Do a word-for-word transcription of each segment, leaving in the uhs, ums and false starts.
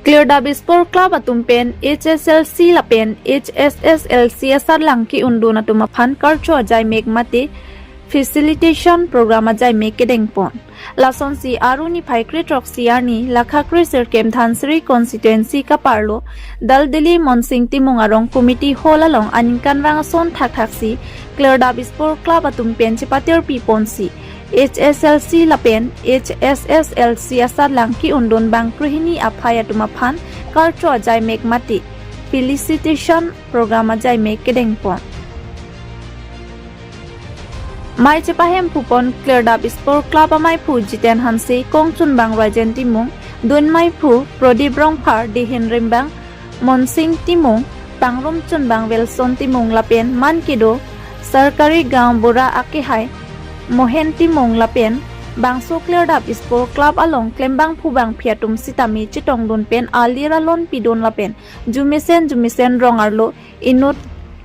Klirdap Sport Club atum pen H S L C lapen H S S L C asatlang ke-undun atum aphan karcho ajaimek mate facilitation program ajaimek kedengpon. Lasonsi Aru niphai kre-throksi arni Lakha kre-sirkep Dhansiri constituency kaparlo Daldali Monsing Timung arong committee hall along aningkanvang ason thakthaksi Klirdap Sport Club atum pen chepatirpiponsi H S L C lapen H S S L C asatlang ke-undun bang krehini aphai atum aphan karcho ajaimek mate felicitation program ajaimek kedengpon. Mei chepahemphupon Klirdap Sport Club ameiphu Jiten Hanse, kongchunbang Rajen Timung, dunmeiphu Prodip Rongphar, dihin rimbang Monsing Timung, pangrumchunbang Wilson Timung lapen man kedo Sarkari Gaon Bura akehai Mohen Timung lapen bangso Klirdap Sport Club along klembangphu bangphi atum sitame chetongdun pen alir alon pidun lapen jumesen jumesen rong arlo inut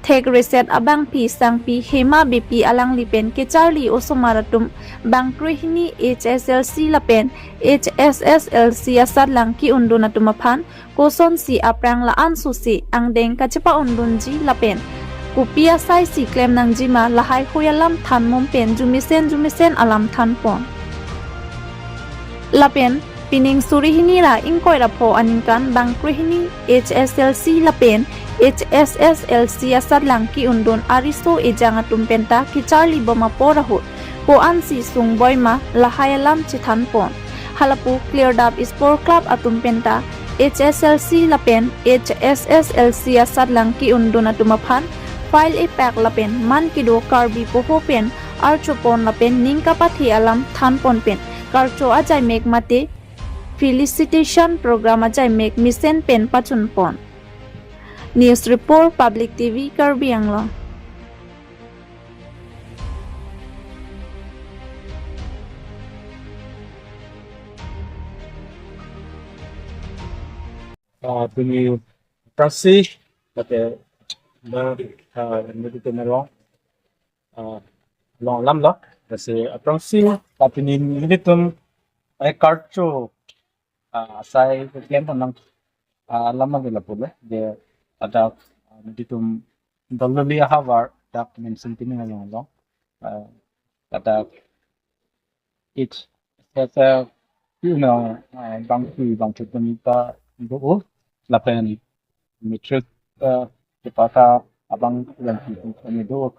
thek reset abangphi sangpi Hema Beypi alangli pen kecharli osomar atum bang krehini H S L C lapen H S S L C asatlang ke-undun atum aphan kosonsi aphrang la-an sose angdeng kachepa-undunji lapen kopi asaisi klem nangjima lahaihui alam thanmum pen jumesen jumesen alam thanpon. Lapen pining suri hini ra ingkoi ra pho aningkan bang krehini H S L C lapen H S S L C asatlang ke-undun ariso ejang atum penta kecharlibom apor ahut ko-ansi sungboi ma lahai alam chethanpon. Halapu Klirdap Sport Club atum penta H S L C lapen H S S L C asatlang ke-undun atum aphan file epak lapen man kedo Karbi poho pen archopon lapen ning kapathe alam thanpon pen karcho ajaimek mate felicitation program ajaimek mesen pen pachunpon. News report, Public T V, Karbi Anglong. Ah, pini aphrangsi, mate, ba, ah, nelitum arong, ah, long alam lo, lasi aphrangsi, ah, pini nelitum, eh, karcho, ah, asai klem nang, ah, alam ave lapu le, de, ada, ah, nelitum Daldali ahavar, dak Monsing Timung along lo, ah, ada H S S L C, you know, ah, bangphi bangphi atum ta do, lapen matric, ah, kepasa abang bangphi atum do.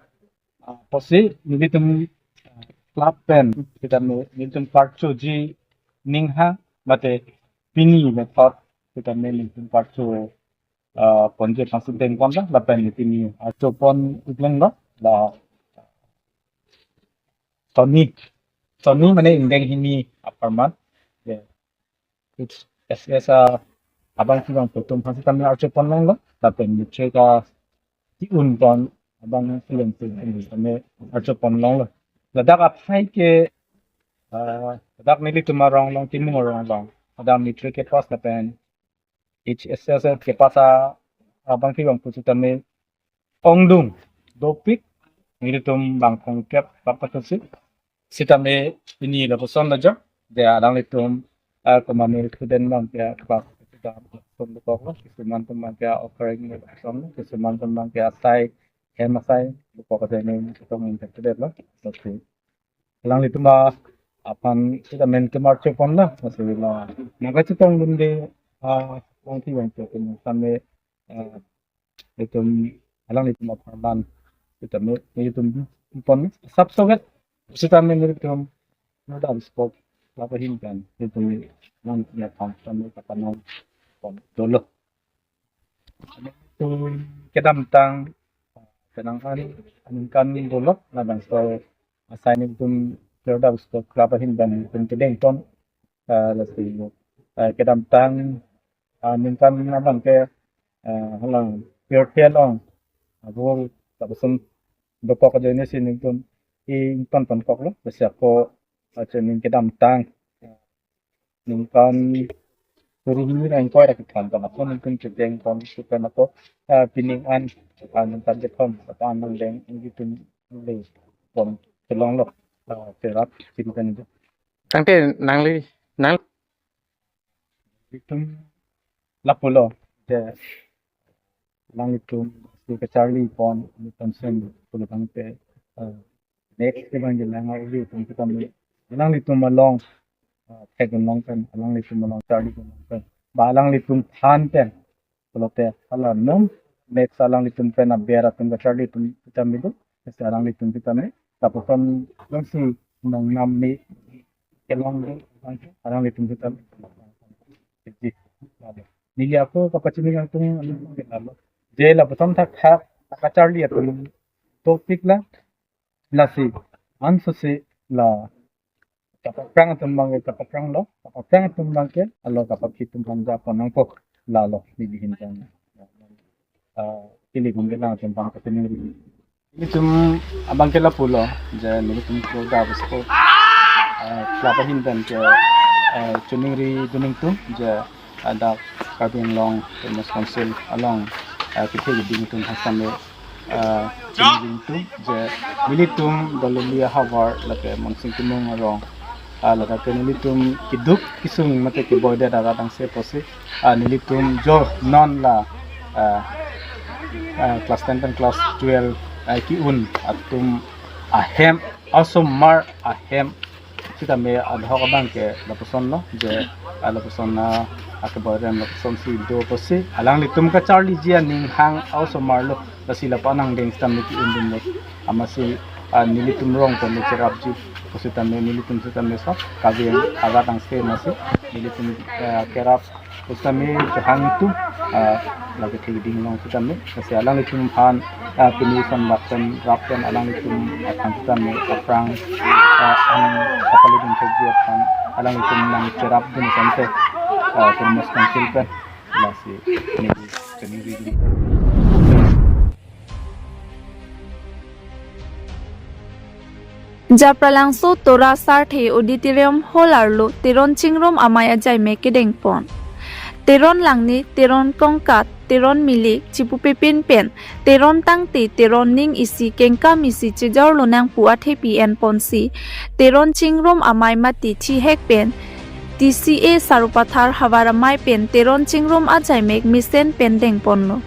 Ah, pusi nelitum, ah, club pen sitame nelitum karchoji ningha mate pini method sitame nelitum karcho, ah, ponji aphansi dengpon ta lapen pini archopon ikleng lo la Sony. Sony mane ingdeng hini apharman. Ya. H S S, ah, abangphi bangphi atum aphan sitame archopon longlo. Lapen matric, ah, ke-unpon abangphi bangphi atum sitame archopon longlo. Ladak aphai ke, ah, ladak nelitum arong along, Timung arong along, ladak matric kepass lapen H S S L C kepasa abangphi bangphi sitame ongdung dopik, nelitum bang kongkep bangpasusi. Sitame pini lapuson lo jo, de alanglitum, ah, komane student abang ke class sitame lapuson dokok lo, kisuman atum abang ke offering lapuson lo, kisuman atum abang ke asai hem asai dokok ajoine chetong interested lo. Lasi alanglitum aphan sitame nelitum archopon lo, lasi la nangkachetongdunde, ah, bangphi bangphi atum sitame, ah, itum alanglitum apharman sitame nelitum pon asapso vet sitame nelitum Klirdap Sport Club ahin pen nelitum nangji aphan sitame kapanong pon dolo. Itum kedamtang penang an aningkan dolo, labangso asai nelitum Klirdap Sport Club ahin pen nelitum kedengpon, ah, lasi, ah, kedamtang, ah, ningkan abang ke, ah, halang pirthe along abur lapuson dokok ajoine si nelitum ingtontonkok lo, lasi ako, ah, chening kedamtang, ah, ningkan suri hini ra ingkoi ra kethan tang ako nelitum kedengpon sitame ako, ah, pining an, ah, ningkan kethom sitame nangdeng nelitum le pon kelong lo, ah, terap sitame. Tangte nangli, nang itum lapulo, je alanglitum si kacharli pon, alanglitum sen pulo tangte, eh, next ke bang je lang uli tum kita me, alanglitum along, eh, thek along pen, alanglitum along charli along pen, ba alanglitum than pen, pulote hala non, next alanglitum pen aber atum kacharli atum kita me do, si alanglitum kita me, lapuson along si nong nam me, kelong do, alanglitum kita me. Ji. Neli ako kapachini kangtung, je lapuson thakthak, kacharli atum topik la, lasi, ansose la, kapaprang atum bangke kapaprang lo, kapaprang atum bangke, alo kapaphi atum bang ja pon nangpo, lalo, neli hin jang. Ah, pili gun ke nang atum bang kacharli. Nelitum abang ke lapulo, je nelitum ke da bes ko, eh, club ahin pen ke, eh, choningri dun nangtum, je, eh, dak Karbi Anglong Autonomous Council along, eh, kethe keding atum hasam me, eh, choningri dun nangtum, je nelitum Dololi ahavar lapen Monsing Timung arong, ah, ladak ke nelitum keduk kesung mate keboidet arat angse pusi, ah, nelitum jo non la, ah, ah, class ten pen class twelve, ah, ke-un atum ahem, osomar ahem sitame adhok abang ke lapuson lo, je, ah, lapuson, ah, akebor rem lapuson si do pusi, alanglitum kacharliji aning hang osomar lo, lasi lapu-an angdeng sitame ke-un dunlo, amatsi, ah, nelitum rong pen le cherapji pusitame, nelitum sitame sok kaveng arat angse amatsi, nelitum, ah, kerap pusitame kehang atum, ah, lake thik ding long sitame, lasi alanglitum aphan, ah, pini son bak pen rap pen alanglitum aphan sitame aphrang, ah, an kapali dun thekji aphan alanglitum nangcherap dun sante, ah, Autonomous Council pen, lasi neli kani rili. Japralangso Tora Sarthe Auditorium Hall arlo Teron Chingrum amei ajaimek kedengpon. Teron Langne, Teron Kongkat, Teron Milik, Chipu Pepin pen, Teron Tangte, Teron Ning isi kengkam isi chejor lonang pu athepi enponsi, Teron Chingrum amei mati thihek pen, T C A Sarupathar havar amei pen Teron Chingrum ajaimek mesen pen dengponlo.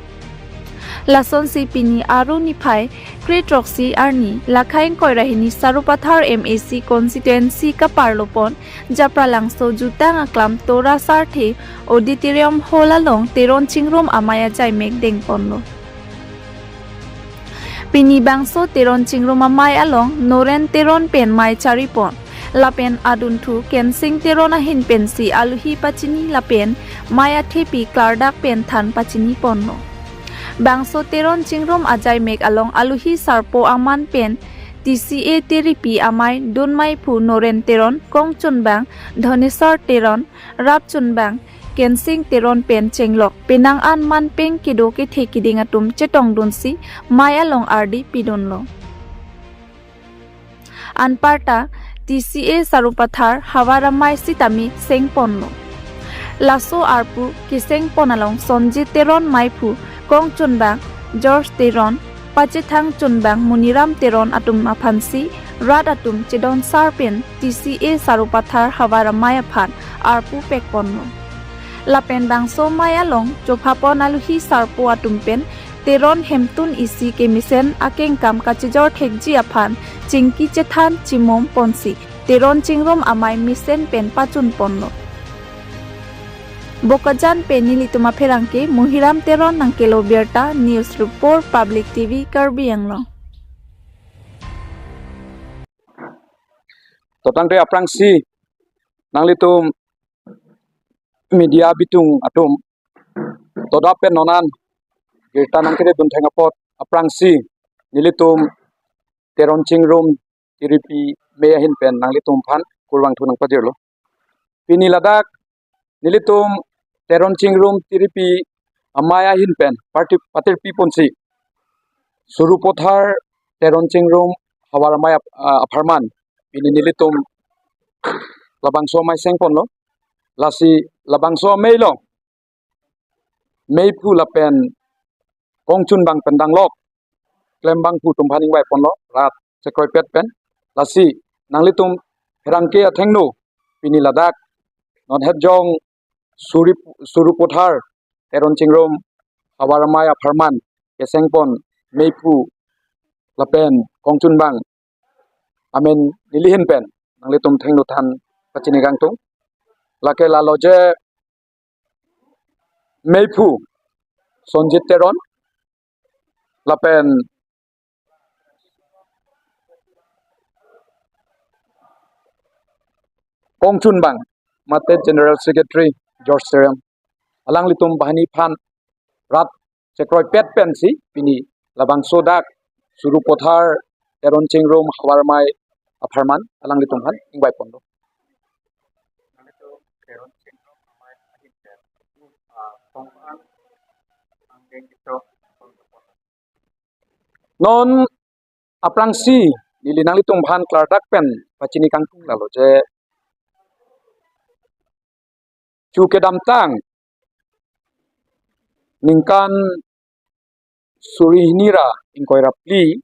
Lasonsi pini Aru niphai kre throksi arni, lakhai ingkoi ra hini Sarupathar M A C constituency kaparlopon Japralangso jutang aklam Tora Sarthe Auditorium Hall along Teron Chingrum amei ajaimek dengponlo. Pini bangso Teron Chingrum amei along Noren Teron pen mei charipon. Lapen adunthu Kensing Teron ahin pensi aluhi pachini lapen mei athepi klardak pen than pachiniponlo. Bangso Teron Chingrum ajaimek along aluhi sarpo aman pen T C A tiripi amei dunmeiphu Noren Teron, kongchunbang Dhoneswar Teron, rapchunbang Kensing Teron pen chenglok penang an manpeng kedo kethe keding atum chetongdunsi mei along ardi pidunlo. Anparta T C A Sarupathar havar amei sitame sengponlo. Laso arpu kesengpon along Sonjit Teron meiphu, kongchunbang George Teron, pachethang chunbang Muniram Teron atum aphansi rat atum chedonsar pen T C A Sarupathar havar amei aphan arpu pekponlo. Lapen bangso mei along chophapon aluhi sarpo atum pen Teron hemtun isi kemesen akengkam kachejor thekji aphan chingki chethan chimom ponsi Teron Chingrum amei mesen pen pachunponlo. Bokajan pen nelitum apherangke Muhiram Teron nangkelo birta, News Report, Public T V Karbi Anglong. To tangte aphrangsi nanglitum media bitung atum, to dak pen non an birta nangkedun theng apot aphrangsi nelitum Teron Chingrum tiripi mei ahin pen nanglitum aphan kurvangthu nangpajirlo. Pini ladak nelitum Teron Chingrum tiripi amei ahin pen parti patirpi ponsi Sarupathar Teron Chingrum havar amei ap-, ah, apharman pini nelitum labangso amei sengponlo. Lasi labangso amei along meiphu lapen kongchunbang pen danglok klembangphu atum aphan ingvaiponlo rat chekroipet pen. Lasi nanglitum pherangke athengno pini ladak non hetjong Suri, Sarupathar Teron Chingrum Havar Amei apharman kesengpon meiphu lapen kongchunbang amen nelihin pen nanglitum thengno than pachini kangtung. Lake lalo je meiphu Sonjit Teron lapen kongchunbang mate General Secretary George Terang, alanglitum banghini aphan rat chekroipet pensi pini labangso dak Sarupathar Teron Chingrum Havar Amei apharman alanglitum aphan ingvai ponlo. Non aphrangsi neli nanglitum aphan klardak pen pachini kangtung lalo je, chu kedamtang ningkan suri hini ra ingkoi ra phli,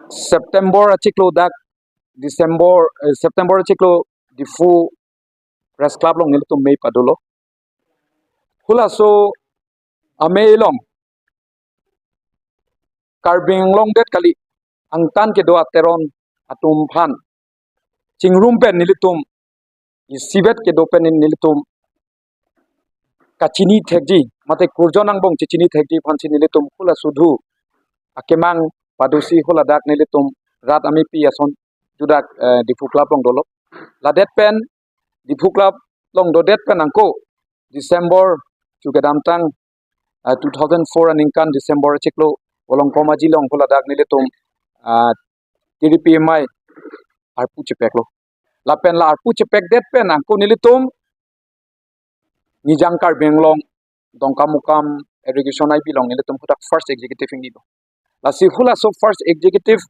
September achiklo dak December, eh, September achiklo Diphu Press Club along nelitum mei padolo. Halaso amei along Karbi Anglong det kali, angtan kedo a-Teron atum aphan chingrum pen nelitum isivet kedo pen nelitum kachini thekji mate kurjon angbong chechini thekji aphansi nelitum halaso adhu akemang padosi haladak nelitum rat amepi ason judak, eh, Diphu Club along dolo. Ladet pen Diphu Club along dodet pen angko December chu kedamtang, ah, two thousand four aningkan December achiklo Volongkom Aji along haladak nelitum, ah, Tiripi Amei arpu chepeklo. Lapen la arpu chepekdet pen angko nelitum Nijang Karbi Anglong Dongkamukam Irrigation I B along nelitum hadak first executive ingnilo. Lasi halaso first executive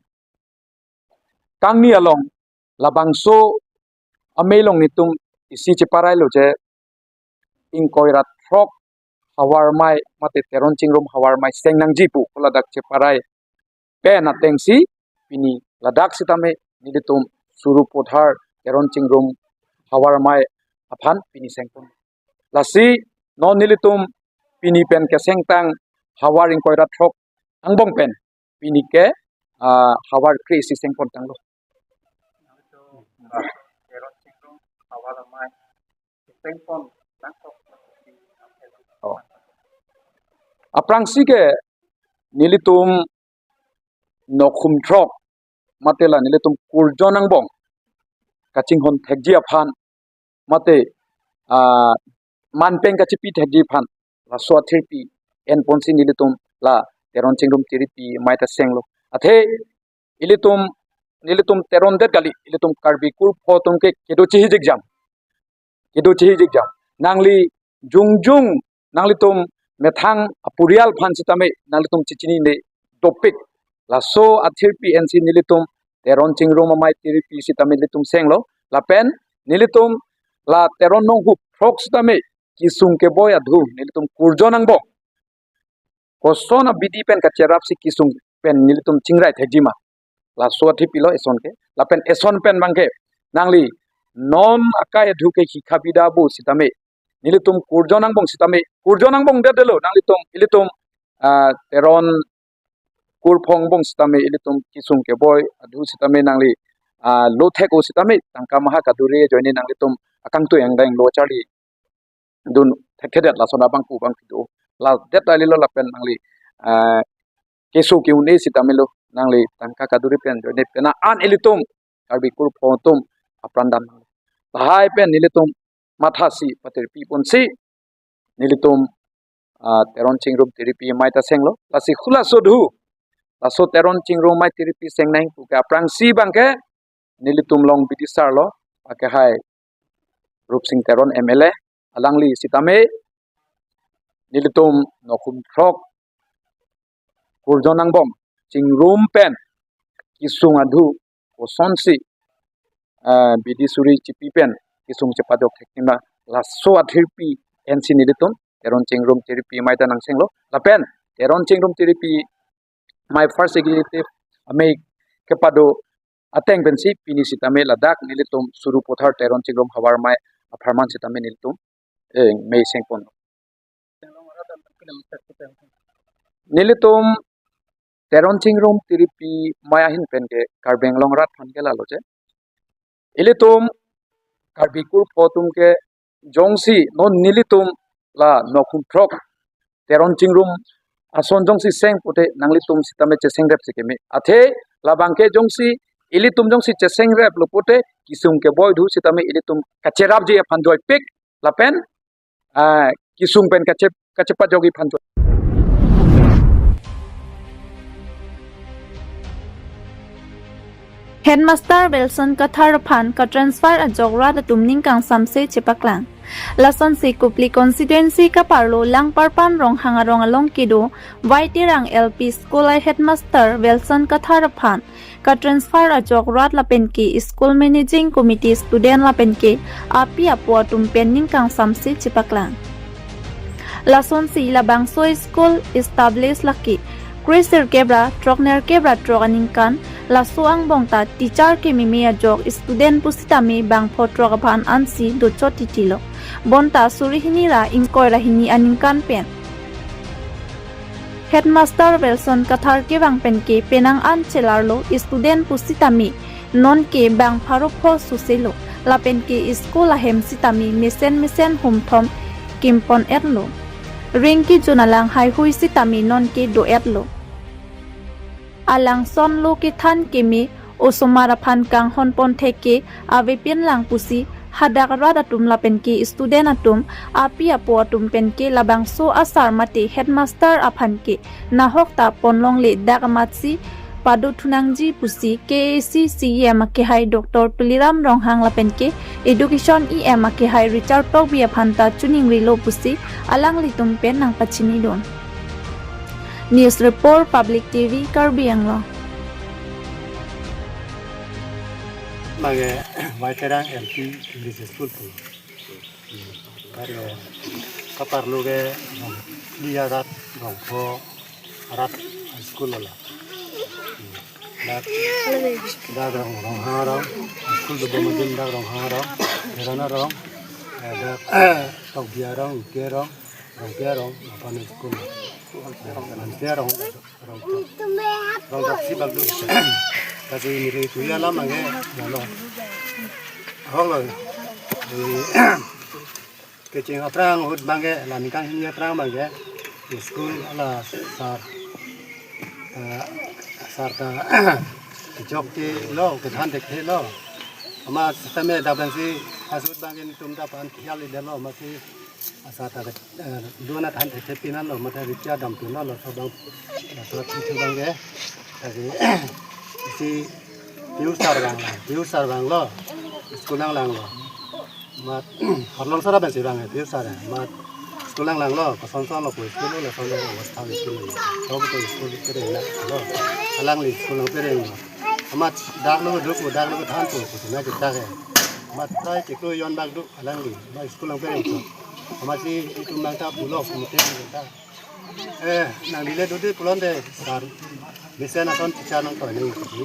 kangni along labangso amei along nelitum isi cheparailo je ingkoi ra throk Havar Amei mate Teron Chingrum Havar Amei seng nangji pu haladak cheparai pen atengsi pini ladak sitame nelitum Sarupathar Teron Chingrum Havar Amei aphan pini sengpon. Lasi non nelitum pini pen kesengtang havar ingkoi ra throk angbong pen pini ke, ah, havar kre-isi sengpon tanglo. Oh. Aphrangsi ke nelitum nokhum throk mate la nelitum kurjon angbong kachinghon thekji aphan mate, ah, manpeng kachipi thekji aphan laso athirpi enponsi nelitum la Teron Chingrum Tiripi Amei ta senglo. Athe ilitum, nelitum Teron det kali, ilitum Karbi kurpho atum ke kedo chihijik jam. Kedo chihijik jam. Nangli jongjong nanglitum methang apurial aphan sitame nanglitum chechinine dopik. Laso athirpi ensi nelitum Teron Chingrum Amei Tiripi sitame nelitum senglo. Lapen nelitum la Teron nonghum throk sitame kesung keboi adhu nelitum kurjon angbong koson abidi pen kacherapsi kesung pen nelitum chingrai thekji ma. Laso athirpi lo eson ke. Lapen eson pen abang ke nangli non akai adhu ke hikha bida pu sitame nelitum kurjon angbong sitame, kurjon angbong det detlo nanglitum, ilitum, ah, Teron kurpho angbong sitame ilitum kesung keboi adhu sitame nangli, ah, lo thek-o sitame tangka maha kaduri ajoine nanglitum akangtui angdeng lo charli dun thekthedet lason abang pu abang pido. Ladet alilo lapen nangli, ah, keso ke-un-e sitame lo nangli tangka kaduri pen ajoine pena an ilitum Karbi kurpho atum apran dam. Lahai pen nelitum mathasi patirpi ponsi nelitum, ah, Teron Chingrum Tiripi Amei ta senglo. Lasi halaso adhu, laso Teron Chingrum Amei Tiripi seng nang pu ke aphrangsi abang ke nelitum along bidisar lo, akehai Rupsing Teron M L A, alangli sitame nelitum nokhum throk kurjon angbong chingrum pen kesung adhu kosonsi, eh, bidi suri chipi pen kesung chepadok thekthema laso athirpi ensi nelitum Teron Chingrum Tiripi Amei ta nangsenglo. Lapen Teron Chingrum Tiripi Amei first executive amei kepado ateng pensi pini sitame ladak nelitum Sarupathar Teron Chingrum Havar Amei apharman sitame nelitum, eh, mei sengpon. Nelitum Teron Chingrum Tiripi Amei ahin pen ke Karbi Anglong arat aphan ke lalo je. Ilitum Karbi kurpho atum ke jongsi non nelitum la nokhum throk Teron Chingrum ason jongsi seng pute nanglitum sitame chesengrep si keme. Athe labang ke jongsi ilitum jongsi chesengreplo pute kesung keboi do sitame ilitum kacherapji aphan joipik lapen, ah, kesung pen kache-, kachepajokji aphan joi. Headmaster Wilson Kathar aphan katransfer ajok rat atum ning kangsamse chepaklang. Lasonsi Kopili constituency kaparlo Langparpan Ronghang arong along kedo Vaiterang L P School a headmaster Wilson Kathar aphan katransfer ajok rat lapen ke school managing committee, student lapen ke api apo atum pen ning kangsamse chepaklang. Lasonsi labangso school establish lake kresirkep ra throknerkep ra throk aningkan, laso angbong ta teacher kememe ajok student pusitame bangpho throk aphan ansi dochot titilo. Bonta suri hini ra ingkoi ra hini aningkan pen Headmaster Wilson Kathar kevang pen ke penang an chelarlo, student pusitame non ke bang pharo pho suselo, lapen ke school ahem sitame mesen mesen humthom kimpon etlo. Ring kejun alang haihui sitame non ke do etlo. Alangson lo kethan keme osomar aphan kanghon pon thek ke avepin lang pusi hadak rat atum lapen ke student atum api apo atum pen ke labangso asar mate headmaster aphan ke nahok ta ponlongle, dak amatsi pado thunangji pusi K A A C C E M akehai Doctor Tuliram Ronghang lapen ke Education E M akehai Richard Tokbi aphan ta choningrilo pusi alanglitum pen nangpachinidun. News report, Public T V, Karbi Anglong. Mage Vaiterang L P English School pu. Kare kaparlo ke Ronglia rat Rongpho rat school lo la. Dak, dak Rong, Ronghang arong, school do bom adim dak Ronghang arong, Teron arong, eh, dak Tokbi arong, Uke arong, Rongke arong, aphan school. Rongke arong, Rong, Rongke si bak do. Kasi niri kuya lam ange, lalo. Hong lo. Di, kecheng aphrang ahut abang ke, la ningkan hini aphrang abang ke, school ala sar, eh, sar ta kejok ke lo, kethan thekthe lo. Amat sitame dak abang si, ahut abang ke netum dak aphan khel-i detlo, amatsi asar ta, eh, dona than thekthe pinanlo, amat Richard dam pinlo, laso abang, laso abang ke, tadi, si, P U sar vanglo, P U sar vanglo, school nanglanglo. Amat, arlong sar abang si vang, P U sar, amat, school nanglanglo, kosonson lo, ko school lo, kosonson lo, kosonson lo, kosonson lo, school lo, alangli school nangperenglo. Amat, dak lo do ko, dak lo than ko, ko sina kita ke. Amat, try ke ko yon bak do, alangli, amat school nangperenglo. Amatsi itum nangta bulok, mute nangta. Eh, nanglile dode pulote sar. Mesen ason teacher nangtoi nangji.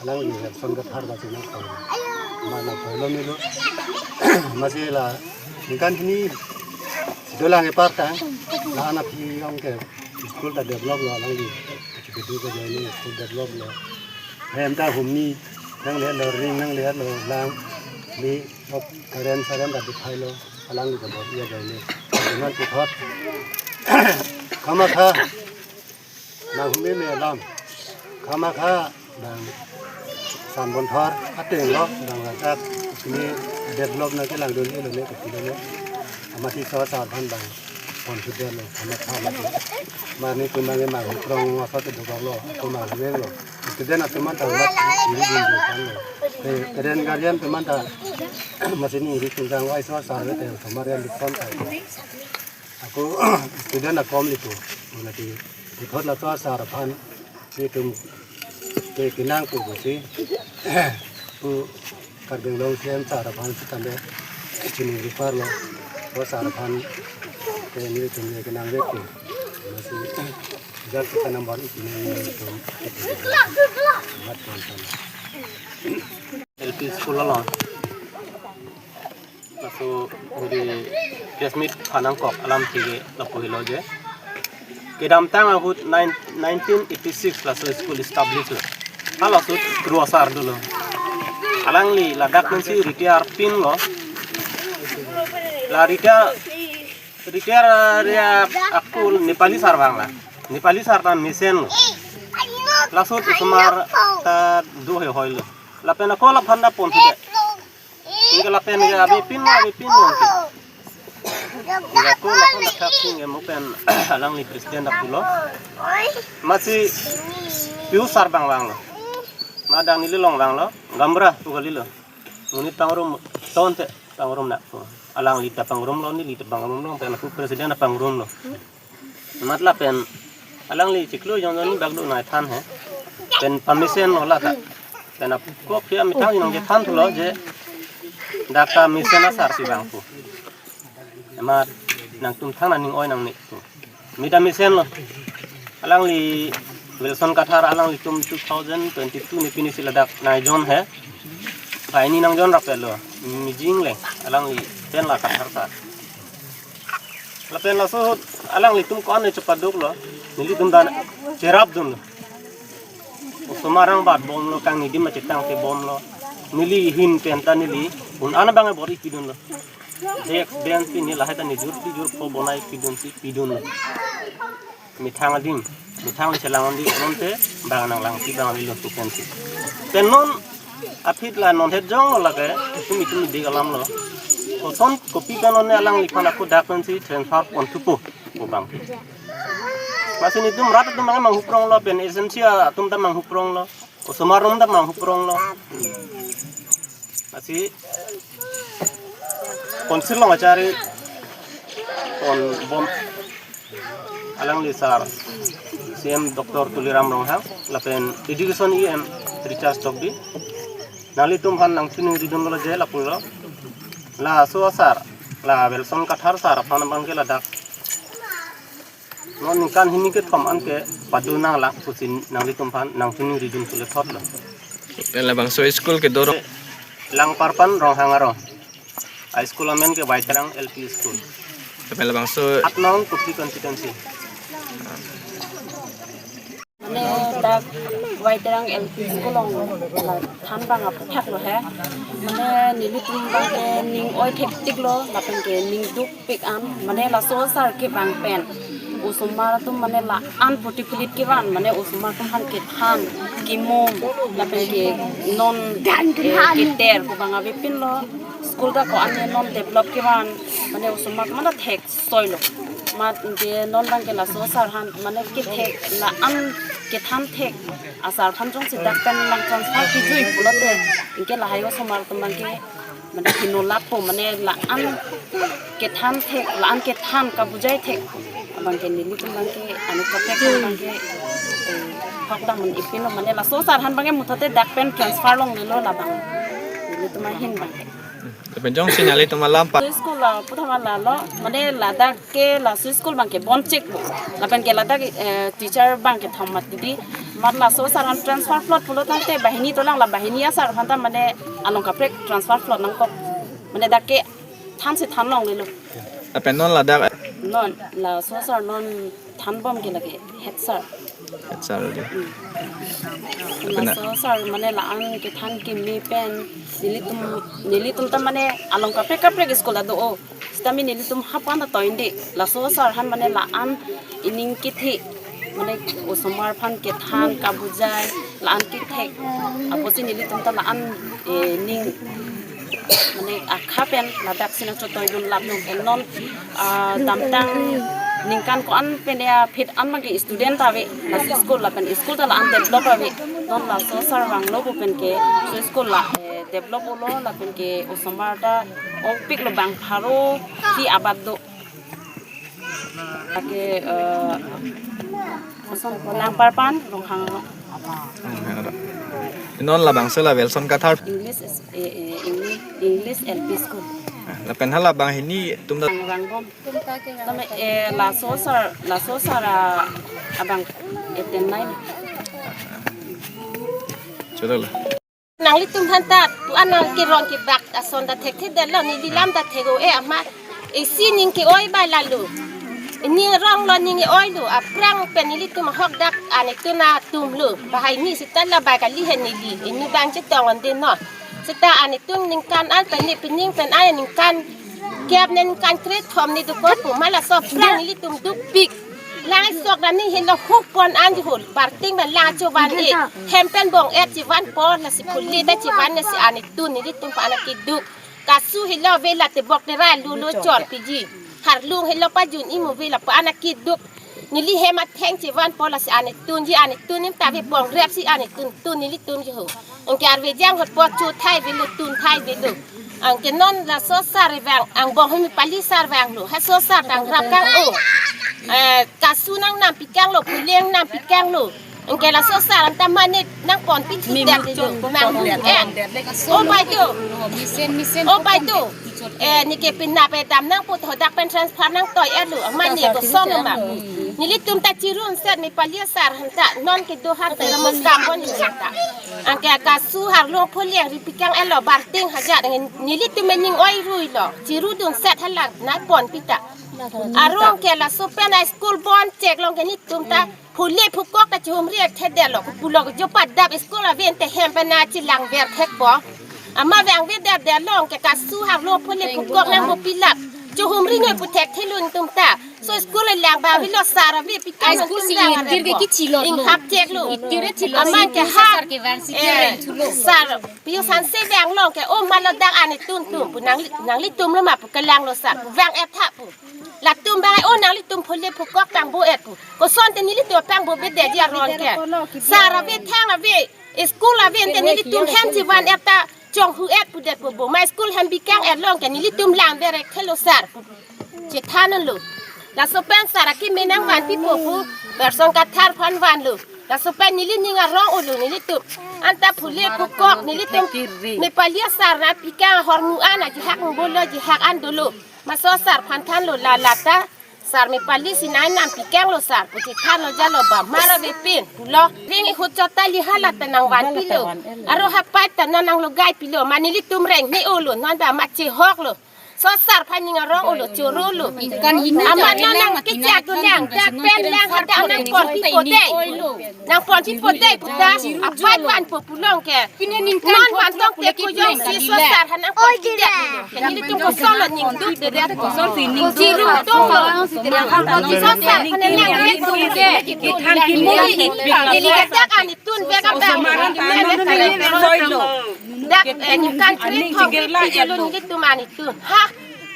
Alangli Wilson Kathar amatsi nangtoi. Ma nangtoilo melo. Amatsi la ningkan hini dolang epar tang. La-an aphi ong ke school ta develop lo alangli. Kedu ke jani school develop lo. Hem ta humni nangle lo, ring nangle lo, lang ni ok karen saren ta dikhai lo. Alangli ta bor iya jai ni. Dengan puthot. Kamatha. Nang humi me lam. Kamatha nang san bon thor. Ateng lo nang langkak. Ini develop nangkelang dun ilo ne kepilo ne. Amatsi so sa ban bang. Confident lo. Kamatha lo. Mani tumang emang krong asot dokok lo. Tumang emang lo. Student atum anta mat iri din jo kan lo. Eh, student guardian atum anta masih ni iri tunggang wai so sa le te kamar yang dikon ta. Ako student akom lipo. Mati puthot laso asar aphan itum ke kinang pu pusi pu Karbi Anglong C M sar aphan sitame chini ripar lo. Ko sar aphan ke nelitum le kenang vek ke. Masi jal kita number itu ni nelitum. Mat kan sana. L P school along. Laso huri press meet aphan nangkok alam tige lapu helo je. Kedamtang ahut nine, nineteen eighty-six laso school establish lo. Halaso kru asar dolo. Alangli ladak pensi retire pinlo. La retire, retire area akul Nepali sar vanglo. Nepali sar tan mesenlo. Laso osomar ta do he hoilo. Lapen ako laphanda pon sudah. Anke lapen ke ave pinlo, ave pinlo anke. Anke ako laphanda thak sing ke mo pen alangli president dak pulo. Amatsi Pius sar abang vanglo. Amat dak neli along vanglo. Gamra pu kalilo. Monit pangrum, tonte pangrum nak pu. Alangli ta pangrumlo, neli ta pangrumlo, pen ako president pangrumlo. Amat lapen alangli chiklo jongjon bak do nangthan he. Pen pamesen lo lata. Pen ako pia methang nangchethan thulo je dak ta mesen asar si vang pu. Amat nangtum thang nangning oi nangne pu. Mita mesenlo. Alangli Wilson Kathar alanglitum two thousand twenty-two ni pini si ladak nangjon he. Pini nangjon rapetlo. Mijing le alangli pen la Kathar ta. Lapen laso ahut alanglitum ko-an chepaduklo, nelitum dan cherapdunlo. Osomar arang bat bomlo, kangni adim achetang ke bomlo. Neli ahin pen ta neli un-an abang bor-i pidunlo. Desk bench pini lahai ta nijur pijur ko bonai pidun si pidunlo. Methang adim, methang le chelang adim, non te bang nanglang si bang neli lo tu pensi. Pen non aphi la non het jonglo lake, itum itum dik alamlo. Koson kopi kanon ne alangliphan ako dak pensi transfer pon thupo, ko bang. Amatsi nelitum rat atum bang manghupronglo, pen S M C atum ta manghupronglo, osomar atum ta manghupronglo. Amatsi Council along achari pon bom alangli sar C M Doctor Tuliram Ronghang lapen Education E M Richard Tokbi. Nanglitum aphan nangchiningridunlo je lapulo. Laso asar, la Wilson Kathar sar aphan abang ke ladak non ningkan hini kethom an ke padu nanglang pusi nanglitum aphan nangchiningridun pule thotlo. Te labangso school kedo arong? Langparpan Ronghang arong. A school amen ke Waiterang L P school. Te labangso Atnong Kuki constituency. Mane dak Waiterang L P school along la than abang aphuthak lo he. Mane nelitum abang ke ning oi thektik lo, lapen ke ning dukpik an, mane laso asar kevang pen osomar atum mane la-an phuti phulit kevan, mane osomar atum aphan kethan, kemum, lapen ke non, eh, keter ko bang avepinlo, school ta ko-an non develop kevan, mane osomar atum mane thek soilo. Amat ke non abang ke laso asar aphan mane kethek la-an kethan thek asar aphan jongsi dak pen nang transfer kijui pulote, anke lahai osomar atum abang ke mane kino lapo, mane la-an kethan thek, la-an kethan kabujai thek abang ke nelitum abang ke anu kaprek abang ke, eh, hok dam un ipinlo, mane laso asar aphan abang ke mutha te dak pen transfer longlelo labang. Nelitum ahin abang ke. Lapen jongsi nanglitum alam pa- School la puthama lalo, mane ladak ke laso school abang ke bonchik bo. Lapen ke ladak, eh, teacher abang kethom mati di. Amat laso asar aphan transfer plot pulo tangte banghini dolang, la banghini asar aphan ta mane along kaprek transfer plot nangkok. Mane dak ke thansi than longlelo. Lapen non ladak? Non, laso asar non than bom ke lake head sir. Head sir di. Hmm. Lapen na- Laso asar mane la-an kethan keme pen nelitum, nelitum ta mane along kaprek kaprek school ta do-o. Sitame nelitum hapan ta toin di. Laso asar aphan mane la-an ining kethe, mane osomar aphan kethan kabujai, la-an kethek. Apotsi nelitum ta la-an, eh, ning mane akha pen ladak si nangchotoidun lap nung pen non, ah, damtang ningkan ko-an pen ya phit an abang ke student ta ave, laso school lapen school ta la-an develop ave. Non laso asar vanglo pu pen ke laso school la, eh, develop olo lapen ke osomar ta ongpiklo bang pharo si abat do. Lake, eh, koson Langparpan, Ronghang. Hmm, ya, ada. Non labangso la Wilson Kathar. English is, eh, eh, English, English L P school. Lapen hala banghini atum ta. Bang, bang bom. Tame, eh, laso asar, laso asar, ah, abang, eh, ten nine. Chalo la. Nanglitum aphan ta tu-an nangkerong kebak ason ta thekthedetlo, neli lam ta thek-o-e amat. Isi ning ke-oi bai lalo. Ning rong lo, ning e-oi lo. Aphrang pen nelitum ahok dak anitun atum lo. Bahai ni seta la bai kali he neli. Inut bang chetong onde no. Seta anitun ningkan an pen ne pining pen ai ningkan kep ne ningkan krethom ne dokok pu ma laso aphrang nelitum dukpik. Lang sok dam ni helo huk pon an ji hul. Barting ba lang chovan e. Hem pen bong-et chevanpo lasi phule ta chevan ne si anitun nelitum aphan akeduk. Kasu helo ave la tebok terai lulo chor piji. Harlung helo pajun imo ave lapu an akeduk. Neli hem atheng chevanpo lasi anitun ji anitun nim ta ave pongrep si anitun tun nelitum ji ho. Anke arve jang hot po chu thai avelo tun thai avelo. Anke non laso sar vang angbong hemi pali sar vanglo. Haso sar tang rap kang o. Eh, kasu nangnam pikanglo, phule nangnam pikanglo. Anke laso sar anta mane nangponpi thudet lo. Mang eh. O bai do. O bai do. Eh, neke pinap e dam nangpu tho dak pen transfer nangtoi-et lo. Mane kosonlo ma. Nelitum ta chirunset mi pali asar anta non kedo har te ramo kam bon ni anta. Anke kasu harlung phule ri pikang-et lo barting hajat nelitum me ning oi ruilo. Chirudunset hala nangponpi ta. Arong ke laso pen a school bon chek long ke nelitum ta phule phukok ta chihumri thedetlo. Pulo jo padap school ave ante hem pen nangchelang ver thekpo. Ama vangvedet det long ke kasu harlung phule phukok nangpo pilap. Chihumri noi pu thekthelo nelitum ta. So school lang ba avelo sar ave pikang school si nelitum intir ke lang kichilo. Inghap cheklo. Intir chilo. Aman ke ha sar kevang si eh, kevang thulo. Sar pio san se vang long ke o malo dak anitun tum pu nangli nanglitum lo ma pu kelanglo sar pu vang-et tha pu. Latum bang o nanglitum phule phukok pangbo-et pu. Kosonte nelitum pangbobedet ji aron ke. Sar ave thang ave. School ave ante nelitum hem chevan-et ta chonghu-et pudet pu bo. Ma school hem bikang-et long ke nelitum lang verek thelo sar pu. Chethanlo. Laso pen sar akimi nangvanpipo pu. Person Kathar aphan vanlo. Laso pen neli ning arong-olo nelitum. Anta phule phukok nelitum. Mi pali asar nangpikang ahormu an ajihak bolo jihak an dolo. Maso sar aphan thanlo la lata. Sar mi pali si nangnam pikanglo sar pu chethanlo jalo ba mara vepin pulo. Ring ihut chot ta li hala ta nangvanpilo. Aro hapai ta non nanglogaipilo ma nelitum reng ne-olo non ba ma chehoklo. So sar aphan ning arong-olo chorolo. Ingkan hini ama ta non nang nang kechak do nang dak pen lang hadak nangponpipo dei. Nangponpipo dei puta apai vanpo pu long ke. Pine ningkan non van tong te kujong si so sar aphan nangponpidet. Ke nelitum kosonlo ning duk dede. Koson si ning duk. Chirudunlo. So sar aphan nang vet duk de. Neli kachak anitun vek abang. Dak eh, ningkan krethom pijelo nelitum anitun. Ha,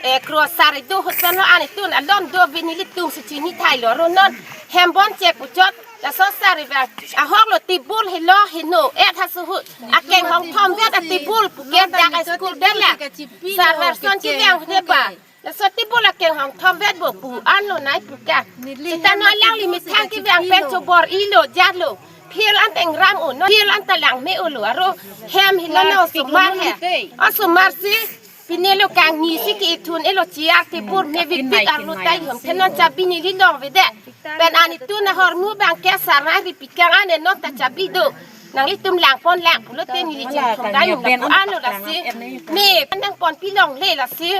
eh, kro sar do hot pen lo anitun alon do ave nelitum si chinithailo ro non. Hem bon chek pu chot. Laso sar ave ahoklo table helo heno et hasuhu. Akeng hongthom vet a table pu ke dak a school det la. Sar version chevang de ba. Laso table akeng hongthom vet bo pu anlo nai pu ka. Seta non alangli methang kevang pen chobor-ilo jatlo. Phil an tengram-o non phil an ta lang me-olo aro hem helo na osomar he. Osomar si pine lo kangni si ke-ithun-et lo chair table me vekvek arlo ta ihum thenon chabi neli longvedet. Pen anitun ahormu abang ke sar nangri pikang an non ta chabi do. Nanglitum langpon lang pulote neli chingthum dai nung lapu anlo lasi. Me nangponpi longle lasi.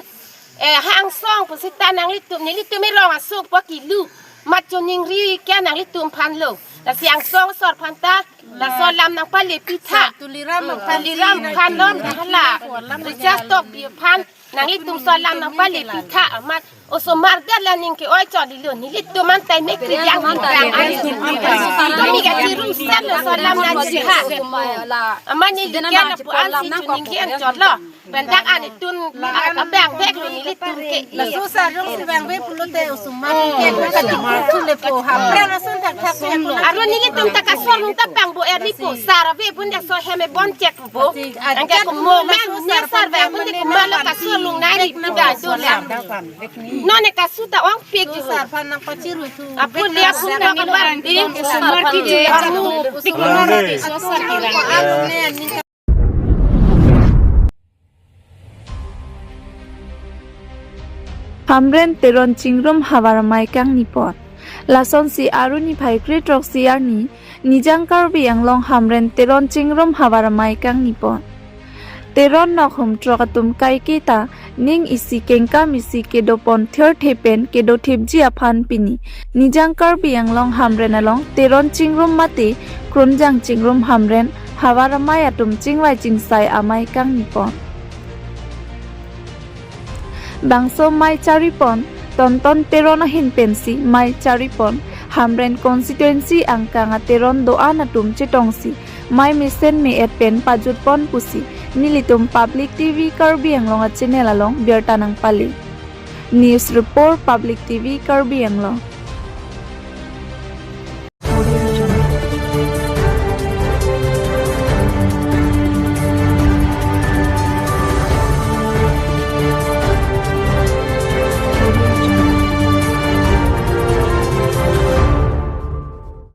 Eh, ha angsong pu seta nanglitum nelitum erong asok po kilu. Mat choningri ke nanglitum aphanlo. Lasi angsong asor aphan ta. Laso alam nangpalepi tha. Tuliram aphan. Tuliram aphan lo hala. Richard Tokbi aphan. Nanglitum so alam nangpalepi tha amat. Osomar det la ning ke-oi cholilo nelitum an tai mek kejang hang. Kami ka chirumset lo so alam nangji ha. Amat neli ke lapu an si chuning ke an chotlo. Pen dak anitun abang veklo nelitum ke. Laso sar rong si vangve pulote osomar ke ka chikru le po ha. Pran ason thakthak pe ko. Aro nelitum ta kasolung ta pangbo-et ni po. Sar ave pun dak so hem e bon chek po. Anke komo men ne sar vang pun de komat lo kasolung nai ri pu da do la. Non ne kasu ta ongpik ji. Sar aphan nangpachirui thu. Apu dia phung lo kabar di. Osomar kiji. Anu. Anu ne. Hamren Teron Chingrum havar amei kangni pon. Lasonsi Aru niphai kre-throksi arni Nijang Karbi Anglong Hamren Teron Chingrum Havar Amei kangni pon. Teron nok hum throk atum kaike ta ning isi kengkam isi kedo pon thirthe pen kedo thipji aphan pini Nijang Karbi Anglong Hamren along Teron Chingrum mate Kronjang Chingrum Hamren Havar Amei atum chingvai chingsai amei kangni pon. Bangso mei chari pon Tonton Teron ahin pensi mei chari pon Hamren constituency angkang a Teron do-an atum chetongsi mei mesen me-et pen pajut pon pusi nelitum Public T V Karbi Anglong a channel along birta nangpale. News report, Public T V Karbi Anglong.